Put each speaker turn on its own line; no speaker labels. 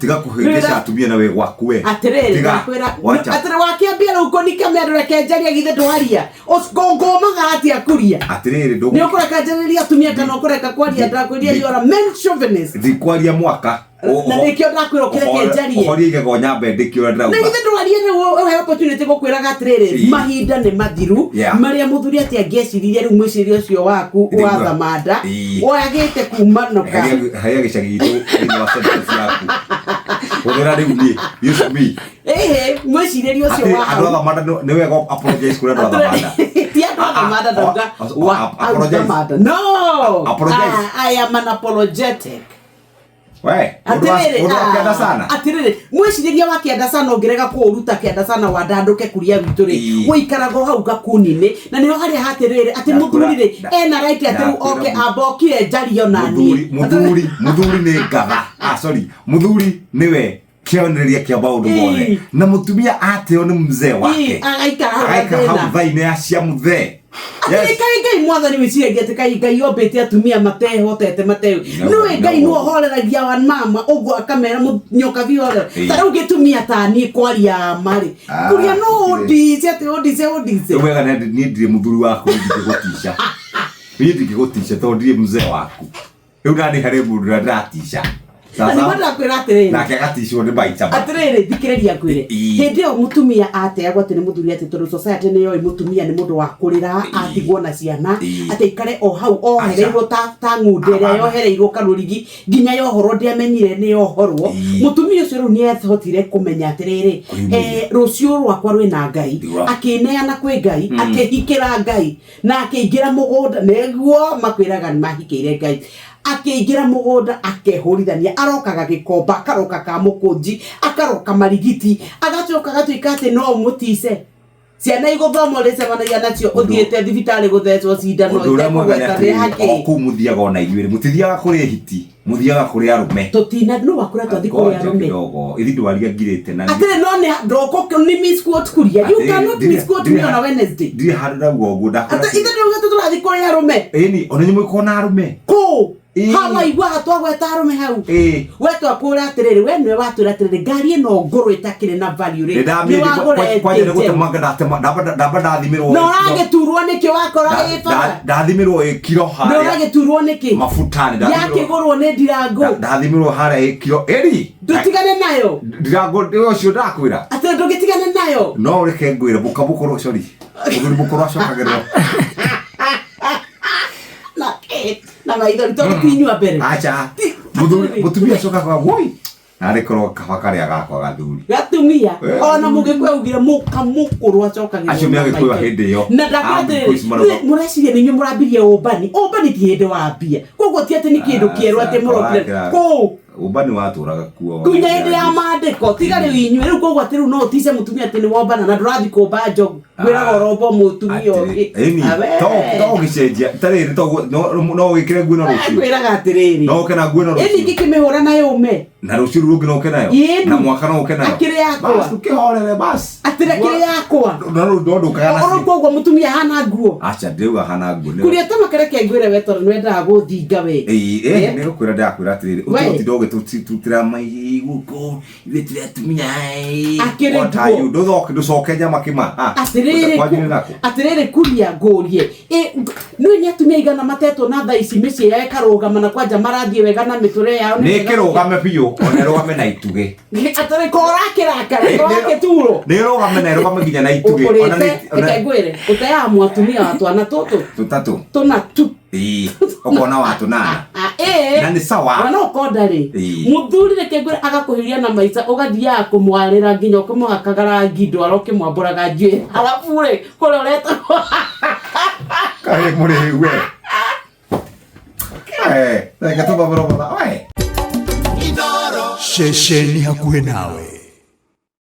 Tiga kũhĩngĩca atumia na wĩ gwaku we.
Atĩrĩrĩ,
Tiga.
ndakwĩra
Wacha.
atĩrĩ, wakĩambia rĩu kũnika mĩario, reke njarie. Githĩ ndwaria ngũmaga atĩa kuria?
Atĩrĩrĩ,
Nĩ ũkũreka njarĩrie atumia kana ũkũreka kwaria? Ndakwĩria, you are a man chauvinist.
Ndikwaria mwaka.
Na nĩkĩo ndakwĩra ũkĩreke njarie.
Ũhorie igego nyambe ndĩkie ũrĩa
Na
ndĩrauga.
githĩ ndwarie rĩu ũhe opportunity gũkwĩraga atĩrĩrĩ, mahinda nĩ mathiru marĩa mũthuri atĩ angĩeciririe rĩu mwĩcirĩrie ũcio waku wa
Ndĩgua.
thamanda wagĩte kuma noka.
Heria gĩcagi gitũ thĩinĩ wa sentence yaku. Hũthĩra rĩu niĩ. Use me.
Ĩhĩ, mwĩcirĩrie ũcio
Atĩ
wa
andũ
hau
a Thamanda nĩ wega apologize kũrĩ andũ a Thamanda.
Ti andũ a Thamanda ndauga wa
Apologize.
Thamanda, no.
Apologize.
I am an apologetic.
We, mũndũ wa kĩanda sana.
Atĩrĩrĩ, mwĩcirĩria wa kĩanda sana ũngĩrega kũũruta kĩanda sana wandandũke kuria witũ rĩ, ũikaraga o hau gakuni-inĩ na nĩho harĩa hatĩrĩrĩ atĩ mũthuri rĩ ena right atĩ rĩu oke ambokire njario na niĩ.
Mũthuri nĩ ngatha. Ah, sorry. Mũthuri nĩwe kĩonereria kĩa maũndũ mothe. Na mũtumia ateo nĩ mzee wake.
Agaikara hau
Agaikara hau
gathĩna.
tha-inĩ ya cia mũthee.
Atĩrĩ, kaĩ Ngai mwathani wĩciragia atĩ kaĩ Ngai ombĩte atumia matehotete mateũ? Nĩwe Ngai nĩwe ũhoreragia wa mama ũguo akamera nyoka bihorera. Ta rĩu gĩtumia ta niĩ kwaria marĩ
Ah,
kuria no ũndice atĩ ũndice ũndice.
Rĩu wega niĩ ndirĩ mũthuri waku, niĩ ndingĩgũtica. Niĩ ndingĩgũtica tondũ ndirĩ mzee waku. Rĩu nani harĩ mũndũ ũrĩa ndĩratica.
Na nĩguo
Sasa
ndakwĩra atĩrĩrĩ,
nake agaticwo nĩ maita ma.
Atĩrĩrĩ, thikĩrĩria ngwĩre. Hĩndĩ ĩyo mũtumia ateagwo atĩ nĩ mũthuri, atĩ tondũ society nĩ yoĩ mũtumia nĩ mũndũ wa kũrĩra atigwo na ciana, atĩ aikare o hau ohereirwo ta ng'ũndũ ĩrĩa
Hapana.
yohereirwo karũrigi nginya yohorwo, ndĩamenyire nĩ yohorwo. Mũtumia ũcio rĩu nĩ ahotire kũmenya atĩrĩrĩ,
Kwĩyumĩria.
Rũciũ rwakwa rwĩna Ngai.
Ndigwa.
Akĩneana kwĩ Ngai, akĩhikĩra Ngai na akĩingĩra mũgũnda. Nĩguo makwĩraga nĩ mahikĩire Ngai. Akĩingĩra mũgũnda akehũrithania, arokaga gĩkomba, akaroka ka mũkũnji, akaroka marigiti, agacoka agatuĩka atĩ no ũmũtice. Ciana igũthoma ũrĩcemanagia nacio ũthiĩte thibitarĩ gũthecwo cindano.
Ũndũ ũrĩa mwega nĩ
itekũgweta nĩ
atĩrĩrĩ, o
hakĩ.
kũu mũthiaga ona inyuĩ rĩ, mũtithiaga kũrĩ hiti, mũthiaga kũrĩ arũme.
Tũtina no wakũra twathi kũrĩ
Ngoja
arũme.
kidogo, ithi ndwaria ngirĩte na
Atĩrĩ, no nĩ ndoko nĩ misquote kuria. You
Atĩrĩrĩ,
cannot misquote me on a Wednesday.
Ndirĩ handũ ndauga ũguo, ndakwĩra.
Atĩ ithe ndauga tũrathiĩ kũrĩ arũme?
Ĩni, ona inyuĩ mũgĩkorwo na arũme.
Kũ ha waigua twagweta arũme hau? We twakũra atĩrĩrĩ, we nĩwe watwĩra atĩrĩrĩ, ngari ĩno ngũrũ ĩtakĩrĩ na value rĩ, nĩ wagũra
Kwanja nĩ
ĩngĩ njerũ.
gũtemanga ndatema, ndamba ndathimĩrwo.
Na ũragĩturwo nĩkĩ wakora ĩ bara?
Ndathimĩrwo ĩ kiro
Na
harĩa
ũragĩturwo nĩkĩ?
Mafuta-nĩ ndathimĩrwo.
Yakĩgũrwo nĩ ndirangũ.
Ndathimĩrwo harĩa ĩ kiro ĩri.
Ndũtigane nayo.
Ndirangũ ũcio ndakwĩra.
Atĩ ndũgĩtigane nayo.
No reke ngwĩre, mũka mũkũrũ, sorry, mũthuri mũkũrũ acokagĩrwo
Na na maithori tondũ ti inyua mbere.
Acha. Mũthuri mũtumia acokaga woi narĩ korwo kaba karĩa gakwa gathuri.
Gatumia ona mũgĩkũyũ augire mũka mũkũrũ acokagĩrwo.
Acio nĩ
na
Agĩkũyũ a
maithori.
hĩndĩ ĩyo.
Na ndakwĩra
Ah,
atĩrĩrĩ,
thikũ ici marauga-
mũreciria nĩ inyuĩ mũrambirie ũmbani. Ũmbani ti hĩndĩ wambia, koguo ti atĩ nĩ kĩndũ kĩerũ atĩ mũrokire kũu.
Ũmbani watũraga kuo.
Nginya hĩndĩ ya maandĩko, tiga rĩu inyuĩ rĩu. Koguo atĩ rĩu no ũtice mũtumia atĩ nĩ wombana na ndũrathiĩ kũmba njogu, ngwĩraga ũromba mũtumia ũngĩ.
Ĩni,
Awe.
to ũgĩcenjia tarĩrĩ no wĩkĩre nguo ĩno rũciũ.
Ngwĩraga atĩrĩrĩ,
No ũke na nguo ĩno
ĩni
rũciũ.
ngĩkĩmĩhũra na yũme.
Na rũciũ rũu rũngĩ no ũke nayo.
Ĩni.
Na mwaka no ũke nayo.
Akĩrĩ yakwa.
Bas, ũkĩhorere bas.
Atĩrĩ, akĩrĩ yakwa.
Na rĩu no ndũkaga
Ũrũ
nacio.
koguo mũtumia hana nguo.
Aca, ndĩrauga hana nguo.
Kuria tamakereke ngwĩre we tondũ nĩwendaga gũthinga we.
Ĩĩ,
Eh?
nĩ gũkwĩra ndĩrakwĩra atĩrĩrĩ,
We.
ũtũtinda ũgĩtũtutĩra maiguku ithuĩ tũrĩ atumia ĩ.
Akĩrĩ
What are
nguo.
you? Ndũthoke ndũcoke nyama kĩma. Ah,
Atĩrĩrĩ,
kwanyu nĩ nakũ?
Atĩrĩrĩ kuria, ngũrie, nĩũĩ nĩ atumia aigana matetwo na thaa ici mĩciĩ yao ĩkarũgama na kwanja marathiĩ wega na mĩtũrĩre yao nĩ
Nĩ
mĩega?
kĩrũgame biũ, ona ĩrũgame na itugĩ.
Atĩrĩ, ko ũrakĩrakara ko ũrakĩturwo.
Nĩ ĩrũgame na ĩrũgame nginya na itugĩ. Ona
Ũrĩte
nĩ ona
reke ngwĩre, ũteaga mwatumia wa twana tũtũ
tũtatũ.
Tũna tu.
Ĩĩ, ũkona wa tũnana.
Ah, ĩĩ.
Na nĩ sawa.
Wana ũkonda rĩ, mũthuri reke ngwĩre, agakũhiria na maica, ũgathiaga kũmwarĩra nginya ũkĩmũhakaga rangi ndwara, ũkĩmwambũraga njuĩrĩ, arabu rĩ kũrĩa ũretagwo.
Kaĩ mũrĩu we. Eh, reke tũthomere ũmotha. We.
Ceceni hakuhĩ nawe.